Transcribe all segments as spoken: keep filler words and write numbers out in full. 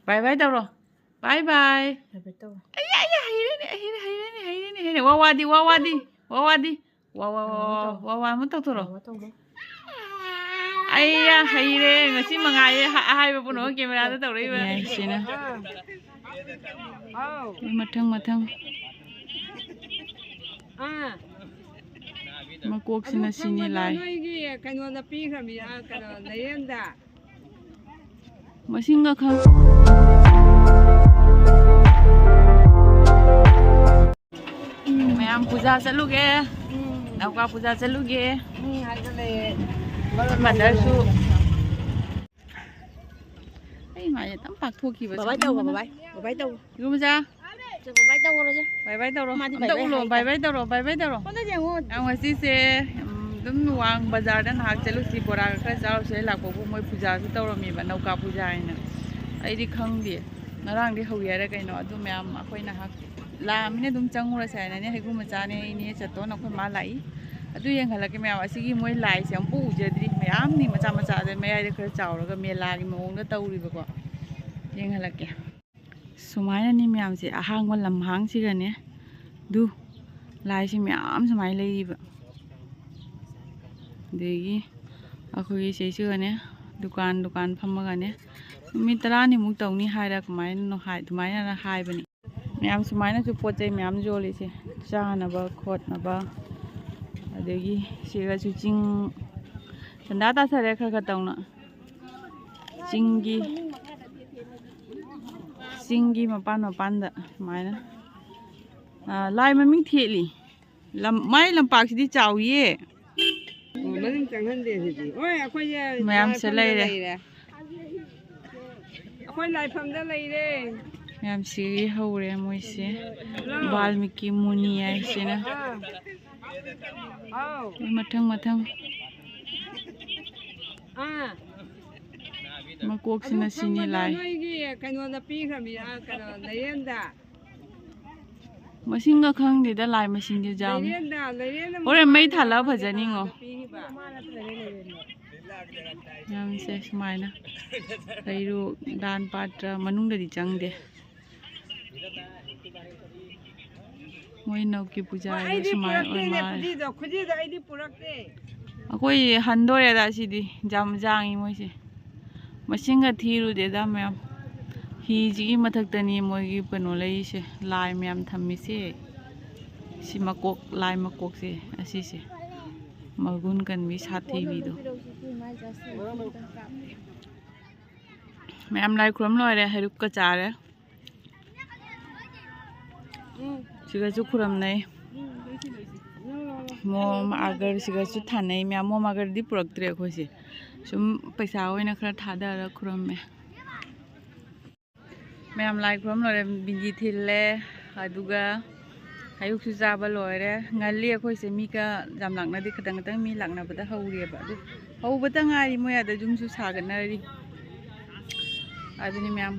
ꯕꯥꯏ ꯕꯥꯏ ꯇꯧꯔꯣ꯫ ꯕꯥꯏ ꯕꯥꯏ꯫ ꯕꯥꯏ ꯕꯥꯏ ꯇꯧꯔꯣ꯫ ꯑꯩꯌꯥ, ꯑꯩꯌꯥ, ꯍꯩꯔꯦꯅꯦ, ꯍꯩꯔꯦ, ꯍꯩꯔꯦꯅꯦ, ꯍꯩꯔꯦꯅꯦ, ꯍꯩꯔꯦ꯫ ꯋꯥ ꯋꯥꯗꯤ, ꯋꯥ ꯋꯥꯗꯤ, ꯋꯥ ꯋꯥꯗꯤ꯫ ꯋꯥ ꯋꯥ, ꯋꯥ ꯋꯥ, ꯋꯥ ꯋꯥ ꯑꯃ ꯇꯧꯊꯣꯔꯛꯑꯣ꯫ ꯋꯥ ꯋꯥ ꯇꯧꯔꯣ꯫ ꯑꯩꯌꯥ, ꯍꯩꯔꯦ꯫ ꯉꯁꯤ ꯃꯉꯥꯏꯔꯦ ꯍ-, ꯑꯍꯥꯏꯕ ꯄꯨꯝꯅꯃꯛ ꯀꯦꯃꯦꯔꯥꯗ ꯇꯧꯔꯛꯏꯕ꯫ ꯌꯥꯏ, ꯁꯤꯅ꯫ ꯑꯥ꯫ ꯑꯥꯎ꯫ ꯃꯊꯪ, ꯃꯊꯪ꯫ ꯑꯥ꯫ ꯃꯀꯣꯛꯁꯤꯅ ꯑꯗꯨ ꯁꯤꯅꯤ ꯈꯪꯕꯗꯣ ꯂꯥꯏ꯫ ꯅꯣꯏꯒꯤ ꯀꯩꯅꯣꯗ ꯄꯤꯈ꯭ꯔꯃꯤ, ꯑꯥ, ꯀꯩꯅꯣ, ꯂꯩꯔꯦꯟꯗ꯫ ꯃꯁꯤꯡꯒ ꯈꯪ-, ꯃꯌꯥꯝ ꯄꯨꯖꯥ ꯆꯠꯂꯨꯒꯦ꯫ ꯎꯝ꯫ ꯅꯧꯀꯥ ꯄꯨꯖꯥ ꯆꯠꯂꯨꯒꯦ꯫ ꯎꯝ, ꯍꯥꯏꯒꯠꯂꯛꯑꯦ꯫ ꯃꯗꯔꯁꯨ꯫ ꯑꯩ ꯃꯥꯏꯁꯦ ꯑꯗꯨꯝ ꯄꯥꯛꯊꯣꯛꯈꯤꯕ ꯕꯕꯥꯏ ꯇꯧ, ꯁꯝꯅ꯫ ꯕꯕꯥꯏ꯫ ꯕꯕꯥꯏ ꯇꯧ꯫ ꯏꯔꯨꯝꯖꯥ꯫ ꯁꯦ, ꯕꯕꯥꯏ ꯇꯧꯔꯁꯦ꯫ ꯕꯥꯏ ꯕꯥꯏ ꯇꯧꯔꯣ꯫ ꯃꯥꯗꯤ ꯑꯝꯇ ꯕꯥꯏ ꯕꯥꯏ ꯎꯠꯂꯣ, ꯍꯥꯏ ꯕꯥꯏ ꯇꯥꯏ꯫ ꯕꯥꯏ ꯇꯧꯔꯣ, ꯕꯥꯏ ꯕꯥꯏ ꯇꯧꯔꯣ꯫ ꯍꯣꯠꯅꯁꯦ, ꯍꯣꯠ-꯫ ꯌꯥꯝ ꯉꯁꯤꯁꯦ, ꯎꯝ, ꯑꯗꯨꯝ ꯋꯥꯡ ꯕꯖꯥꯔꯗ ꯉꯥꯏꯍꯥꯛ ꯆꯠꯂꯨꯁꯤ, ꯕꯣꯔꯥꯒ ꯈꯔ ꯆꯥꯔꯨꯁꯤ꯫ ꯍꯦꯛ ꯂꯥꯛꯄꯕꯨ ꯃꯣꯏ ꯄꯨꯖꯥꯁꯨ ꯇꯧꯔꯝꯃꯦꯕ, ꯅꯧꯀꯥ ꯄꯨꯖꯥ ꯍꯥꯏꯅ꯫ ꯑꯩꯗꯤ ꯈꯪꯗꯦ, ꯉꯔꯥꯡꯗꯤ ꯍꯧꯋꯤ ꯍꯥꯏꯔ ꯀꯩꯅꯣ꯫ ꯑꯗꯨ ꯃꯌꯥꯝ ꯑꯩꯈꯣꯏ ꯉꯥꯏꯍꯥꯛ ꯂꯥꯛꯑꯃꯤꯅ ꯑꯗꯨꯝ ꯆꯪꯉꯨꯔꯁꯦ ꯍꯥꯏꯅꯅꯦ꯫ ꯍꯩꯒꯨꯝ ꯃꯆꯥꯅꯦ, ꯑꯩꯅꯦ, ꯆꯠꯇꯣꯟ, ꯑꯩꯈꯣꯏ ꯃꯥ ꯂꯥꯛꯏ꯫ ꯑꯗꯨ ꯌꯦꯡꯍꯜꯂꯛꯀꯦ ꯃꯌꯥꯝ꯫ ꯑꯁꯤꯒꯤ ꯃꯣꯏ ꯂꯥꯏꯁꯦ ꯑꯃꯨꯛꯐꯥꯎ ꯎꯖꯗ꯭ꯔꯤ꯫ ꯃꯌꯥꯝꯅꯤ ꯃꯆꯥ ꯃꯆꯥ, ꯑꯗ ꯃꯌꯥꯏꯗ ꯈꯔ ꯆꯥꯎꯔꯒ ꯃꯦꯂꯥꯒꯤ ꯃꯑꯣꯡꯗ ꯇꯧꯔꯤꯕꯀꯣ꯫ ꯌꯦꯡꯍꯜꯂꯛꯀꯦ꯫ ꯁꯨꯃꯥꯏꯅꯅꯤ ꯃꯌꯥꯝꯁꯦ, ꯑꯍꯥꯡꯕ ꯂꯝꯍꯥꯡꯁꯤꯒꯅꯦ꯫ ꯑꯗꯨ ꯂꯥꯏꯁꯤ ꯃꯌꯥꯝ ꯁꯨꯃꯥꯏꯅ ꯂꯩꯔꯤꯕ꯫ ꯑꯗꯒꯤ ꯑꯩꯈꯣꯏꯒꯤ ꯁꯤꯁꯤꯒꯅꯦ, ꯗꯨꯀꯥꯟ, ꯗꯨꯀꯥꯟ ꯐꯝꯃꯒꯅꯦ, ꯅꯨꯃꯤꯠ ꯇꯔꯥꯅꯤꯃꯨꯛ ꯇꯧꯅꯤ ꯍꯥꯏꯔ ꯀꯃꯥꯏꯅꯅꯣ ꯍꯥꯏ, ꯑꯗꯨꯃꯥꯏꯅ ꯍꯥꯏꯕꯅꯤ꯫ ꯃꯌꯥꯝ ꯁꯨꯃꯥꯏꯅꯁꯨ ꯄꯣꯠ ꯆꯩ ꯃꯌꯥꯝ ꯌꯣꯜꯂꯤꯁꯦ, ꯆꯥꯅꯕ ꯈꯣꯠꯅꯕ꯫ ꯑꯗꯒꯤ ꯁꯤꯒꯁꯨ ꯆꯤꯡ, ꯁꯟꯗꯥ ꯇꯥꯊꯔꯦ ꯈꯔ ꯈꯔ ꯇꯧꯅ꯫ ꯆꯤꯡꯒꯤ, ꯆꯤꯡꯒꯤ ꯃꯄꯥꯟ ꯃꯄꯥꯟꯗ ꯁꯨꯃꯥꯏꯅ, ꯑ, ꯂꯥꯏ ꯃꯃꯤꯡ ꯊꯦꯠꯂꯤ꯫ ꯂꯝ-, ꯃꯥꯏ ꯂꯝꯄꯥꯛꯁꯤꯗꯤ ꯆꯥꯎꯏꯌꯦ꯫ ꯑꯣ, ꯃꯅꯨꯡ ꯆꯪꯍꯟꯗꯦ ꯁꯤꯗꯤ꯫ ꯍꯣꯏ, ꯑꯩꯈꯣꯏꯁꯦ ꯃꯌꯥꯝꯁꯦ ꯂꯥꯏꯐꯝꯗ ꯂꯩꯔꯦ꯫ ꯂꯩꯔꯦ꯫ ꯑꯩꯈꯣꯏ ꯂꯥꯏꯐꯝꯗ ꯂꯩꯔꯦ꯫ ꯃꯌꯥꯝ ꯁꯤꯒꯤ ꯍꯧꯔꯦ ꯃꯣꯏꯁꯦ꯫ ꯍꯜꯂꯣ꯫ ꯕꯥꯜꯃꯤꯀꯤ ꯃꯨꯅꯤ ꯍꯥꯏꯁꯤꯅ꯫ ꯑꯥ꯫ ꯍꯥꯎ꯫ ꯃꯊꯪ ꯃꯊꯪ꯫ ꯑꯥ꯫ ꯃꯀꯣꯛꯁꯤꯅ ꯑꯗꯨ ꯁꯤꯅꯤ ꯈꯪꯕꯗꯣ ꯂꯥꯏ꯫ ꯅꯣꯏꯒꯤ ꯀꯩꯅꯣꯗ ꯄꯤꯈ꯭ꯔꯃꯤ, ꯑꯥ, ꯀꯩꯅꯣ, ꯂꯩꯔꯦꯟꯗ꯫ ꯃꯁꯤꯡꯒ ꯈꯪꯗꯦꯗ, ꯂꯥꯏ ꯃꯁꯤꯡꯗꯤ ꯌꯥꯝꯃꯤ꯫ ꯂꯩꯔꯦꯟꯗ, ꯂꯩꯔꯦꯟꯗ ꯍꯣꯔꯦꯟ ꯃꯩ ꯃꯄꯥꯟꯗ ꯊꯥꯜꯂꯒ ꯈꯪꯗꯦ ꯐꯖꯅꯤꯉꯣ꯫ ꯀꯅꯥꯗ ꯄꯤꯈꯤꯕ꯫ ꯃꯌꯥꯝꯁꯦ ꯁꯨꯃꯥꯏꯅ ꯂꯩꯔꯣꯛ ꯗꯥꯟ ꯄꯥꯇ꯭ꯔ ꯃꯅꯨꯡꯗꯗꯤ ꯆꯪꯗꯦ꯫ ꯃꯣꯏ ꯅꯧꯀꯤ ꯄꯨꯖꯥ ꯍꯥꯏꯗꯣ ꯑꯩꯗꯤ ꯁꯨꯃꯥꯏꯅ ꯑꯣꯏ ꯄꯨꯔꯛꯇꯦꯅꯦ, ꯃꯥꯜꯂꯦ꯫ ꯈꯨꯖꯤꯗꯣ, ꯈꯨꯖꯤꯗꯣ ꯑꯩꯗꯤ ꯄꯨꯔꯛꯇꯦ꯫ ꯑꯩꯈꯣꯏ ꯍꯟꯗꯣꯔꯦꯗ ꯁꯤꯗꯤ꯫ ꯌꯥꯝ ꯌꯥꯡꯉꯤ ꯃꯣꯏꯁꯦ꯫ ꯃꯁꯤꯡꯒ ꯊꯤꯔꯨꯗꯦꯗ ꯃꯌꯥꯝ꯫ ꯍꯤꯁꯤꯒꯤ ꯃꯊꯛꯇꯅꯤ ꯃꯣꯏꯒꯤ ꯀꯩꯅꯣ ꯂꯩꯔꯤꯁꯦ, ꯂꯥꯏ ꯃꯌꯥꯝ ꯊꯝꯃꯤꯁꯦ꯫ ꯁꯤ ꯃꯀꯣꯛ, ꯂꯥꯏ ꯃꯀꯣꯛꯁꯦ ꯑꯁꯤꯁꯦ꯫ ꯃꯒꯨꯟ ꯀꯟꯕꯤ ꯁꯥꯊꯤꯕꯤꯗꯣ꯫ ꯃꯌꯥꯝ ꯂꯥꯏ ꯈꯨꯔꯨꯝ ꯂꯣꯏꯔꯦ, ꯍꯩꯔꯨꯛꯀ ꯆꯥꯔꯦ꯫ ꯁꯤꯒꯁꯨ ꯈꯨꯔꯨꯝꯅꯩ꯫ ꯃꯣꯝ ꯑꯒꯔꯁꯤꯒꯁꯨ ꯊꯥꯅꯩ ꯃꯌꯥꯝ꯫ ꯃꯣꯝ ꯑꯒꯔꯗꯤ ꯄꯨꯔꯛꯇ꯭ꯔꯦ ꯑꯩꯈꯣꯏꯁꯦ꯫ ꯁꯨꯝ ꯄꯩꯁꯥ ꯑꯣꯏꯅ ꯈꯔ ꯊꯥꯗꯔ ꯈꯨꯔꯨꯝꯃꯦ꯫ ꯃꯌꯥꯝ ꯂꯥꯏ ꯈꯨꯔꯨꯝ ꯂꯣꯏꯔꯦ, ꯕꯤꯟꯗꯤ ꯊꯤꯜꯂꯦ, ꯑꯗꯨꯒ ꯑꯌꯨꯛꯁꯨ ꯆꯥꯕ ꯂꯣꯏꯔꯦ꯫ ꯉꯜꯂꯤ ꯑꯩꯈꯣꯏꯁꯦ, ꯃꯤꯒ ꯌꯥꯝ ꯂꯥꯛꯅꯗꯦ, ꯈꯤꯇꯪ ꯈꯤꯇꯪ ꯃꯤ ꯂꯥꯛꯅꯕꯗ ꯍꯧꯔꯤꯑꯕ꯫ ꯑꯗꯨ ꯍꯧꯕꯇ ꯉꯥꯏꯔꯤ, ꯃꯣꯏ ꯑꯗ ꯌꯨꯝꯁꯨ ꯁꯥꯒꯠꯅꯔꯤ꯫ ꯑꯗꯨꯅꯤ ꯃꯌꯥꯝ,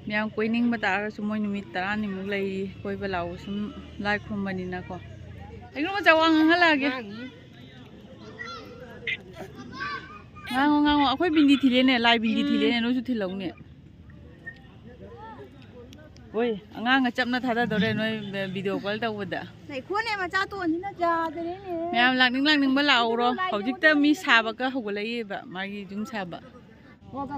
ꯃꯌꯥꯝ ꯀꯣꯏꯅꯤꯡꯕ ꯇꯥꯔꯒꯁꯨ ꯃꯣꯏ ꯅꯨꯃꯤꯠ ꯇꯔꯥꯅꯤꯃꯨꯛ ꯂꯩꯔꯤ ꯀꯣꯏꯕ ꯂꯥꯛꯑꯣ, ꯁꯨꯝ ꯂꯥꯏ ꯈꯨꯔꯨꯝꯕꯅꯤꯅꯀꯣ꯫ ꯑꯩ ꯅꯣꯡꯃ ꯆꯥ ꯋꯥ ꯉꯥꯡꯍꯜꯂꯛꯑꯒꯦ꯫ ꯉꯥꯡꯉꯣ, ꯉꯥꯡꯉꯣ꯫ ꯑꯩꯈꯣꯏ ꯕꯤꯟꯗꯤ ꯊꯤꯜꯂꯦꯅꯦ, ꯂꯥꯏ ꯕꯤꯟꯗꯤ ꯊꯤꯜꯂꯦꯅꯦ, ꯅꯣꯏꯁꯨ ꯊꯤꯜꯂꯧꯅꯦ꯫ ꯍꯣꯏ, ꯑꯉꯥꯡꯒ ꯆꯞꯅ ꯊꯥꯗꯗꯧꯔꯦ ꯅꯣꯏ ꯚꯤꯗꯤꯑꯣ ꯀꯣꯜ ꯇꯧꯕꯗ꯫ ꯂꯩꯈꯣꯅꯦ ꯃꯆꯥ ꯇꯣꯟꯁꯤꯅ ꯌꯥꯗꯔꯦꯅꯦ꯫ ꯃꯌꯥꯝ ꯂꯥꯛꯅꯤꯡ ꯂꯥꯛꯅꯤꯡꯕ ꯂꯥꯛꯍꯧꯔꯣ꯫ ꯂꯥꯏ ꯍꯧꯖꯤꯛꯇ ꯃꯤ ꯌꯦꯡꯉꯨꯗꯣꯏꯅꯦ꯫ ꯁꯥꯕꯒ ꯍꯧꯒꯠꯂꯛꯏꯕ, ꯃꯥꯒꯤ ꯌꯨꯝ ꯁꯥꯕ꯫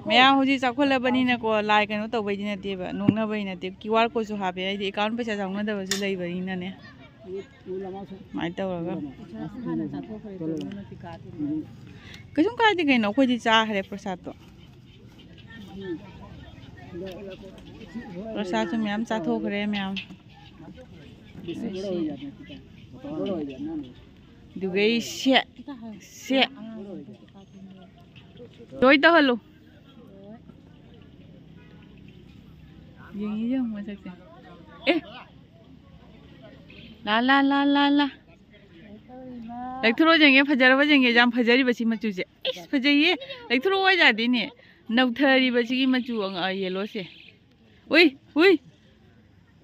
ꯃꯌꯥꯝ ꯍꯧꯖꯤꯛ ꯆꯥꯎꯈꯠꯂꯕꯅꯤꯅꯀꯣ, ꯂꯥꯏ ꯀꯩꯅꯣ ꯇꯧꯕꯩꯗꯤ ꯅꯠꯇꯦꯕ, ꯅꯣꯛꯅꯕꯩ ꯅꯠꯇꯦ꯫ ꯀ꯭ꯌꯨ ꯑꯥꯔ ꯀꯣꯗꯁꯨ ꯍꯥꯞꯄꯦ, ꯍꯥꯏꯗꯤ ꯑꯦꯀꯥꯎꯟ ꯄꯩꯁꯥ ꯌꯥꯎꯅꯗꯕꯁꯨ ꯂꯩꯕꯅꯤꯅꯅꯦ꯫ ꯁꯨꯃꯥꯏꯅ ꯇꯧꯔꯒ꯫ ꯄꯩꯁꯥꯁꯨ ꯍꯥꯟꯅ ꯆꯥꯊꯣꯛꯈ꯭ꯔꯦ, ꯇꯣꯂꯣꯅ ꯄꯤꯀꯥꯗꯨꯅ꯫ ꯀꯩꯁꯨꯝ ꯀꯥꯏꯗꯦ ꯀꯩꯅꯣ, ꯑꯩꯈꯣꯏꯗꯤ ꯆꯥꯈ꯭ꯔꯦ ꯄ꯭ꯔꯁꯥꯗꯇꯣ꯫ ꯄ꯭ꯔꯁꯥꯗꯁꯨ ꯃꯌꯥꯝ ꯆꯥꯊꯣꯛꯈ꯭ꯔꯦ ꯃꯌꯥꯝ꯫ ꯑꯗꯨꯒ ꯑꯩ ꯁꯦ, ꯁꯦ꯫ ꯂꯣꯏ ꯇꯧꯍꯜꯂꯨ꯫ ꯌꯦꯡꯉꯤ ꯌꯦꯡꯉꯨ ꯃꯁꯛꯁꯦ꯫ ꯑꯦ꯫ ꯂꯥ, ꯂꯥ, ꯂꯥ, ꯂꯥ, ꯂꯥ꯫ ꯂꯩꯊꯣꯔꯛꯑꯣ ꯌꯦꯡꯒꯦ, ꯐꯖꯔꯕ ꯌꯦꯡꯒꯦ, ꯌꯥꯝ ꯐꯖꯔꯤꯕ ꯁꯤ ꯃꯆꯨꯁꯦ꯫ ꯏꯁ, ꯐꯖꯩꯌꯦ꯫ ꯂꯩꯊꯣꯔꯛꯑꯣ ꯌꯥꯗꯦꯅꯦ꯫ ꯅꯧꯊꯔꯤꯕ ꯁꯤꯒꯤ ꯃꯆꯨ ꯑꯉ-, ꯑ, ꯌꯦꯜꯂꯣꯁꯦ꯫ ꯎꯏ, ꯎꯏ꯫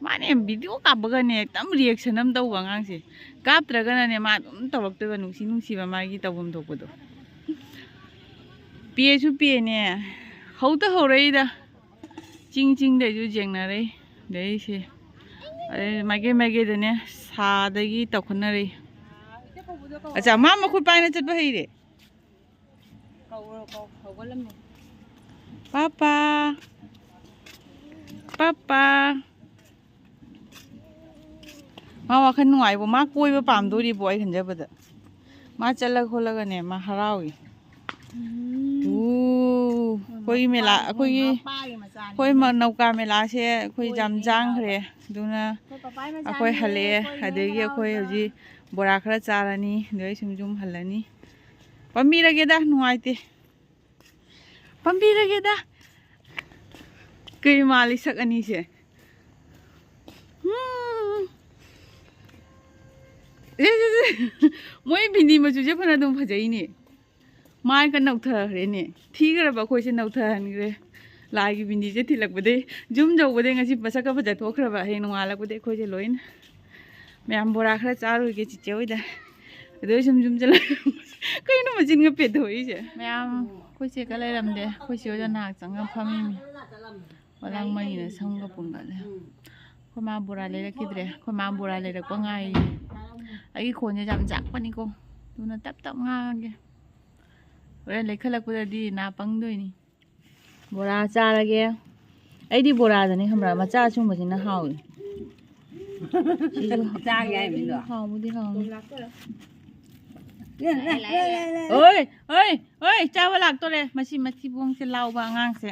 ꯃꯥꯅꯦ, ꯚꯤꯗꯤꯑꯣ ꯀꯥꯞꯄꯒꯅꯦ, ꯑꯗꯨꯝ ꯔꯤꯌꯦꯛꯁꯟ ꯑꯃ ꯇꯧꯕ ꯑꯉꯥꯡꯁꯦ꯫ ꯀꯥꯞꯇ꯭ꯔꯒꯅꯅꯦ, ꯃꯥ ꯑꯗꯨꯝ ꯇꯧꯔꯛꯇꯣꯏꯕ, ꯅꯨꯡꯁꯤ ꯅꯨꯡꯁꯤꯕ ꯃꯥꯒꯤ ꯇꯧꯐꯝ ꯊꯣꯛꯄꯗꯣ꯫ ꯄꯦꯁꯨ ꯄꯦꯅꯦ꯫ ꯍꯧꯗ ꯍꯧꯔꯛꯏꯗ꯫ ꯆꯤꯡ ꯆꯤꯡꯗꯩꯁꯨ ꯌꯦꯡꯅꯔꯛꯏ꯫ ꯑꯗꯩꯁꯦ꯫ ꯑꯗꯩ ꯃꯥꯏꯀꯩ ꯃꯥꯏꯀꯩꯗꯅꯦ ꯁꯥꯗꯒꯤ ꯇꯧꯈꯠꯅꯔꯛꯏ꯫ ꯑꯠꯆꯥ, ꯃꯥ ꯃꯈꯨꯠ ꯄꯥꯏꯅ ꯆꯠꯄ ꯍꯩꯔꯦ꯫ ꯄꯥꯄꯥ꯫ ꯄꯥꯄꯥ꯫ ꯃꯥ ꯋꯥꯈꯜ ꯅꯨꯡꯉꯥꯏꯕꯣ? ꯃꯥ ꯀꯣꯏꯕ ꯄꯥꯝꯗꯣꯔꯤꯕꯣ? ꯑꯩ ꯈꯟꯖꯕꯗ꯫ ꯃꯥ ꯆꯠꯂ ꯈꯣꯠꯂꯒꯅꯦ, ꯃꯥ ꯍꯔꯥꯎꯏ꯫ ꯎꯝ꯫ ꯎ, ꯑꯩꯈꯣꯏꯒꯤ ꯃꯦꯂꯥ, ꯃꯄꯥꯒꯤ, ꯑꯩꯈꯣꯏꯒꯤ, ꯃꯄꯥꯒꯤ ꯃꯆꯥꯅꯤ꯫ ꯑꯩꯈꯣꯏ ꯃ-, ꯅꯧꯀꯥ ꯃꯦꯂꯥꯁꯦ ꯑꯩꯈꯣꯏ ꯌꯥꯝ ꯀꯣꯏꯔꯤꯉꯩ ꯆꯥꯡꯈ꯭ꯔꯦ꯫ ꯍꯔꯥꯎꯕ꯫ ꯑꯗꯨꯅ ꯑꯩꯈꯣꯏ ꯄꯄꯥꯒꯤ ꯃꯆꯥꯅꯤ, ꯑꯩꯈꯣꯏ ꯍꯜꯂꯛꯑꯦ꯫ ꯀꯣꯏꯔꯤꯉꯩ ꯑꯗꯒꯤ ꯑꯩꯈꯣꯏ ꯍꯔꯥꯎꯕ꯫ ꯍꯧꯖꯤꯛ ꯕꯣꯔꯥ ꯈꯔ ꯆꯥꯔꯅꯤ, ꯑꯗꯨꯗꯩ ꯁꯨꯝ ꯌꯨꯝ ꯍꯜꯂꯅꯤ꯫ ꯄꯥꯝꯕꯤꯔꯒꯦꯗ, ꯅꯨꯡꯉꯥꯏꯇꯦ꯫ ꯄꯥꯝꯕꯤꯔꯒꯦꯗ꯫ ꯀꯩ ꯃꯥꯜꯂꯤ ꯁꯛ ꯑꯅꯤꯁꯦ? ꯎꯝ꯫ ꯑꯦ, ꯑꯦ, ꯑꯦ꯫ ꯃꯣꯏ ꯕꯤꯟꯗꯤ ꯃꯆꯨꯁꯦ ꯐꯅ ꯑꯗꯨꯝ ꯐꯖꯩꯅꯦ꯫ ꯃꯥꯏꯒ ꯅꯧꯊꯈ꯭ꯔꯦꯅꯦ꯫ ꯊꯤꯈ꯭ꯔꯕ ꯑꯩꯈꯣꯏꯁꯦ ꯅꯧꯊꯍꯟꯈ꯭ꯔꯦ꯫ ꯂꯥꯏꯒꯤ ꯕꯤꯟꯗꯤꯁꯦ ꯊꯤꯜꯂꯛꯄꯗꯩ꯫ ꯌꯨꯝ ꯌꯧꯕꯗꯩ ꯉꯁꯤ ꯃꯁꯛꯀ ꯐꯖ ꯊꯣꯛꯈ꯭ꯔꯕ꯫ ꯍꯌꯦꯡ ꯅꯣꯡꯉꯥꯜꯂꯛꯄꯗꯩ ꯑꯩꯈꯣꯏꯁꯦ ꯂꯣꯏꯅ꯫ ꯃꯌꯥꯝ ꯕꯣꯔꯥ ꯈꯔ ꯆꯥꯔꯨꯔꯒꯦ ꯆꯤꯆꯦ ꯍꯣꯏꯗ꯫ ꯑꯗꯨꯗꯩ ꯁꯨꯝ ꯌꯨꯝ ꯆꯠꯂ-, ꯀꯩꯅꯣ ꯃꯆꯤꯟꯒ ꯄꯦꯠꯊꯣꯛꯏꯁꯦ? ꯃꯌꯥꯝ ꯑꯩꯈꯣꯏ ꯆꯦꯒ ꯂꯩꯔꯝꯗꯦ꯫ ꯑꯩꯈꯣꯏ ꯆꯦ ꯍꯣꯏꯗ ꯅꯍꯥꯛ ꯆꯪꯉ ꯐꯝꯃꯤꯃꯤ꯫ ꯋꯥꯂꯥꯡ ꯃꯅꯤꯅ ꯁꯝꯒ ꯄꯨꯟꯒꯠꯂꯦ꯫ ꯑꯩꯈꯣꯏ ꯃꯥ ꯕꯣꯔꯥ ꯂꯩꯔꯛꯈꯤꯗ꯭ꯔꯦ꯫ ꯑꯩꯈꯣꯏ ꯃꯥ ꯕꯣꯔꯥ ꯂꯩꯔꯛꯄ ꯉꯥꯏꯔꯤ꯫ ꯑꯩꯒꯤ ꯈꯣꯟꯁꯦ ꯌꯥꯝ ꯆꯥꯛꯄꯅꯤꯀꯣ꯫ ꯑꯗꯨꯅ ꯇꯞ ꯇꯞ ꯉꯥꯡꯉꯒꯦ꯫ ꯍꯣꯔꯦꯟ ꯂꯩꯈꯠꯂꯛꯄꯗꯗꯤ ꯅꯥ ꯄꯪꯗꯣꯏꯅꯤ꯫ ꯕꯣꯔꯥ ꯆꯥꯔꯒꯦ꯫ ꯑꯩꯗꯤ ꯕꯣꯔꯥꯗꯅꯤ ꯈꯪꯕ꯭ꯔꯥ, ꯃꯆꯥ ꯑꯁꯨꯡꯕꯁꯤꯅ ꯍꯥꯎꯏ꯫ ꯁꯤꯁꯨ ꯆꯥꯒꯦ ꯍꯥꯏ ꯃꯤꯗꯣ꯫ ꯍꯥꯎꯕꯨꯗꯤ ꯍꯥꯎꯅꯤ꯫ ꯑꯣꯏ, ꯑꯣꯏ, ꯑꯣꯏ, ꯆꯥꯕ ꯂꯥꯛꯇꯣꯔꯦ꯫ ꯃꯁꯤ ꯃꯊꯤꯕꯣꯡꯁꯦ ꯂꯥꯎꯕ ꯑꯉꯥꯡꯁꯦ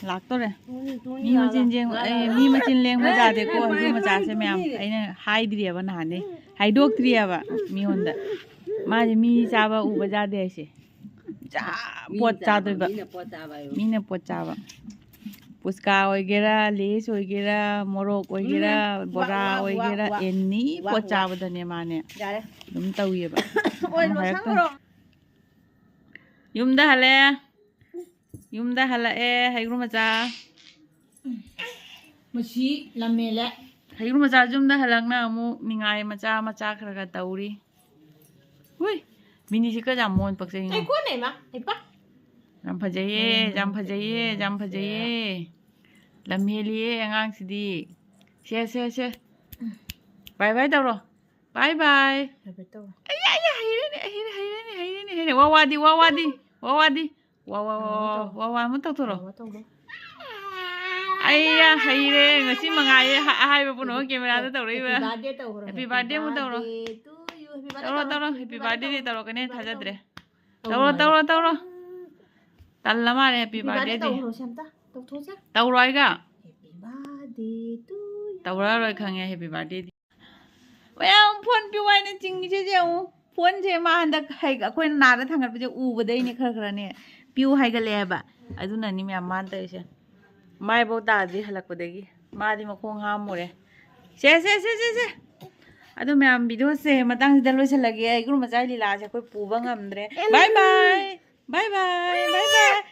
ꯂꯥꯛꯇꯣꯔꯦ꯫ ꯃꯤ ꯃꯆꯤꯟ ꯌꯦꯡ-, ꯑꯩ, ꯃꯤ ꯃꯆꯤꯟ ꯂꯦꯡꯕ ꯌꯥꯗꯦꯀꯣ, ꯍꯩꯀ꯭ꯔꯨ ꯃꯆꯥꯁꯦ ꯃꯌꯥꯝ꯫ ꯑꯩꯅ ꯍꯥꯏꯗ꯭ꯔꯤꯑꯕ ꯅꯍꯥꯟꯗꯩ꯫ ꯍꯥꯏꯗꯣꯛꯇ꯭ꯔꯤꯑꯕ ꯃꯤꯉꯣꯟꯗ꯫ ꯃꯥꯁꯦ ꯃꯤ ꯆꯥꯕ ꯎꯕ ꯌꯥꯗꯦ ꯍꯥꯏꯁꯦ꯫ ꯆꯥ-, ꯄꯣꯠ ꯆꯥꯗꯣꯏꯕ꯫ ꯃꯤꯅ ꯄꯣꯠ ꯆꯥꯕ ꯍꯥꯏꯕ꯫ ꯃꯤꯅ ꯄꯣꯠ ꯆꯥꯕ꯫ ꯄꯨꯁꯀꯥ ꯑꯣꯏꯒꯦꯔꯥ, ꯂꯦꯁ ꯑꯣꯏꯒꯦꯔꯥ, ꯃꯣꯔꯣꯛ ꯑꯣꯏꯒꯦꯔꯥ, ꯎꯝ, ꯕꯣꯔꯥ ꯋꯥ, ꯋꯥ, ꯑꯣꯏꯒꯦꯔꯥ, ꯋꯥ, ꯑꯦꯅꯤ ꯋꯥ, ꯄꯣꯠ ꯋꯥ꯫ ꯆꯥꯕꯗꯅꯦ ꯃꯥꯅꯦ ꯌꯥꯔꯦ꯫ ꯑꯗꯨꯝ ꯇꯧꯏꯌꯦꯕ꯫ ꯑꯣꯏ, ꯑꯗꯨꯝ ꯍꯥꯏꯔꯛꯇꯣꯏꯅꯦ꯫ ꯂꯣꯏꯁꯟꯈ꯭ꯔꯣ꯫ ꯌꯨꯝꯗ ꯍꯜꯂꯛꯑꯦ꯫ ꯌꯨꯝꯗ ꯍꯜꯂꯛꯑꯦ, ꯍꯩꯒ꯭ꯔꯨ ꯃꯆꯥ꯫ ꯃꯁꯤ ꯂꯝꯃꯦꯜꯂꯦ꯫ ꯍꯩꯒ꯭ꯔꯨ ꯃꯆꯥ ꯌꯨꯝꯗ ꯍꯜꯂꯛꯅ ꯑꯃꯨꯛ ꯅꯤꯡꯉꯥꯏ ꯃꯆꯥ ꯃꯆꯥ ꯈꯔ ꯈꯔ ꯇꯧꯔꯤ꯫ ꯍꯨꯏ, ꯃꯤꯅꯤꯁꯤꯀ ꯌꯥꯝ ꯃꯣꯟ ꯄꯛꯆꯩꯉꯣ꯫ ꯀꯩꯀꯣꯟꯅꯦ ꯏꯃꯥ? ꯏꯄꯥ? ꯌꯥꯝ ꯐꯖꯩꯌꯦ, ꯌꯥꯝ ꯐꯖꯩꯌꯦ, ꯌꯥꯝ ꯐꯖꯩꯌꯦ꯫ ꯂꯝ ꯍꯦꯜꯂꯤꯌꯦ ꯑꯉꯥꯡꯁꯤꯗꯤ꯫ ꯁꯦ, ꯁꯦ, ꯁꯦ꯫ ꯕꯥꯏ ꯕꯥꯏ ꯇꯧꯔꯣ꯫ ꯕꯥꯏ ꯕꯥꯏ꯫ ꯕꯥꯏ ꯕꯥꯏ ꯇꯧꯔꯣ꯫ ꯑꯩꯌꯥ, ꯑꯩꯌꯥ, ꯍꯩꯔꯦꯅꯦ, ꯍꯩꯔꯦ, ꯍꯩꯔꯦꯅꯦ, ꯍꯩꯔꯦꯅꯦ, ꯍꯩꯔꯦ꯫ ꯋꯥ, ꯋꯥꯗꯤ, ꯋꯥ, ꯋꯥꯗꯤ, ꯋꯥ, ꯋꯥꯗꯤ꯫ ꯋꯥ, ꯋꯥ, ꯋꯥ, ꯋꯥ, ꯋꯥ ꯑꯃ ꯇꯧꯊꯣꯔꯣ꯫ ꯋꯥ, ꯋꯥ ꯇꯧꯔꯣ꯫ ꯑꯩꯌꯥ, ꯍꯩꯔꯦ꯫ ꯉꯁꯤ ꯃꯉꯥꯏꯔꯦ ꯍ-, ꯑꯍꯥꯏꯕ ꯄꯨꯝꯅꯃꯛ ꯀꯦꯃꯦꯔꯥꯗ ꯇꯧꯔꯛꯏꯕ꯫ Happy birthday ꯇꯧꯈ꯭ꯔꯣ, Happy happy birthday ꯑꯃꯨꯛ ꯇꯧꯔꯣ꯫ Birthday to you, happy birthday ꯇꯧꯔꯣ, ꯇꯧꯔꯣ, ꯇꯧꯔꯣ, happy happy birthday birthday ꯗꯤ ꯇꯧꯔꯣ꯫ ꯇꯧꯔꯛꯀꯅꯤ, ꯇꯧꯔꯣ, ꯊꯥꯖꯗ꯭ꯔꯦ꯫ ꯇꯧꯔꯣ, ꯇꯧꯔꯣ, ꯇꯧꯔꯣ, ꯇꯧꯔꯣ꯫ ꯇꯜꯂ ꯃꯥꯜꯂꯦ, happy Happy birthday birthday ꯗꯤ꯫ ꯇꯧꯈ꯭ꯔꯣ, ꯁꯦ ꯑꯝꯇ ꯇꯧꯊꯣꯛꯁꯦ꯫ ꯇꯧꯔꯣ ꯍꯥꯏꯒ? Happy birthday to you꯫ ꯇꯧꯔꯛꯑꯔꯣꯏ ꯈꯪꯉꯦ, happy birthday ꯗꯤ꯫ ꯃꯌꯥꯝ phone ꯄꯤꯌꯨ ꯍꯥꯏꯅ ꯆꯤꯡꯉꯤꯁꯦ ꯌꯦꯡꯉꯨ꯫ Phone ꯁꯦ ꯃꯥ ꯍꯟꯗꯛ ꯍꯩ-, ꯑꯩꯈꯣꯏꯅ ꯅꯥꯗ ꯊꯥꯡꯒꯠꯄꯁꯦ ꯎꯕꯗꯩꯅꯦ ꯈꯔ ꯈꯔꯅꯦ ꯄꯤꯌꯨ ꯍꯥꯏꯒꯠꯂꯛꯑꯦꯕ꯫ ꯑꯗꯨꯅꯅꯤ ꯃꯌꯥꯝ ꯃꯥꯅ ꯇꯧꯔꯤꯁꯦ꯫ ꯃꯥꯏꯐꯥꯎ ꯇꯥꯗ꯭ꯔꯤ ꯍꯜꯂꯛꯄꯗꯒꯤ꯫ ꯃꯥꯗꯤ ꯃꯈꯣꯡ ꯍꯥꯝꯃꯨꯔꯦ꯫ ꯁꯦ, ꯁꯦ, ꯁꯦ, ꯁꯦ, ꯁꯦ꯫ ꯑꯗꯨ ꯃꯌꯥꯝ, video ꯁꯦ ꯃꯇꯥꯡꯁꯤꯗ ꯂꯣꯏꯁꯤꯜꯂꯒꯦ꯫ ꯑꯩ ꯏꯒꯨꯔꯨ ꯃꯆꯥꯒꯤ ꯂꯤꯂꯥꯁꯦ ꯑꯩꯈꯣꯏ ꯄꯨꯕ ꯉꯝꯗ꯭ꯔꯦ꯫ Bye bye꯫ Bye bye꯫ Bye bye꯫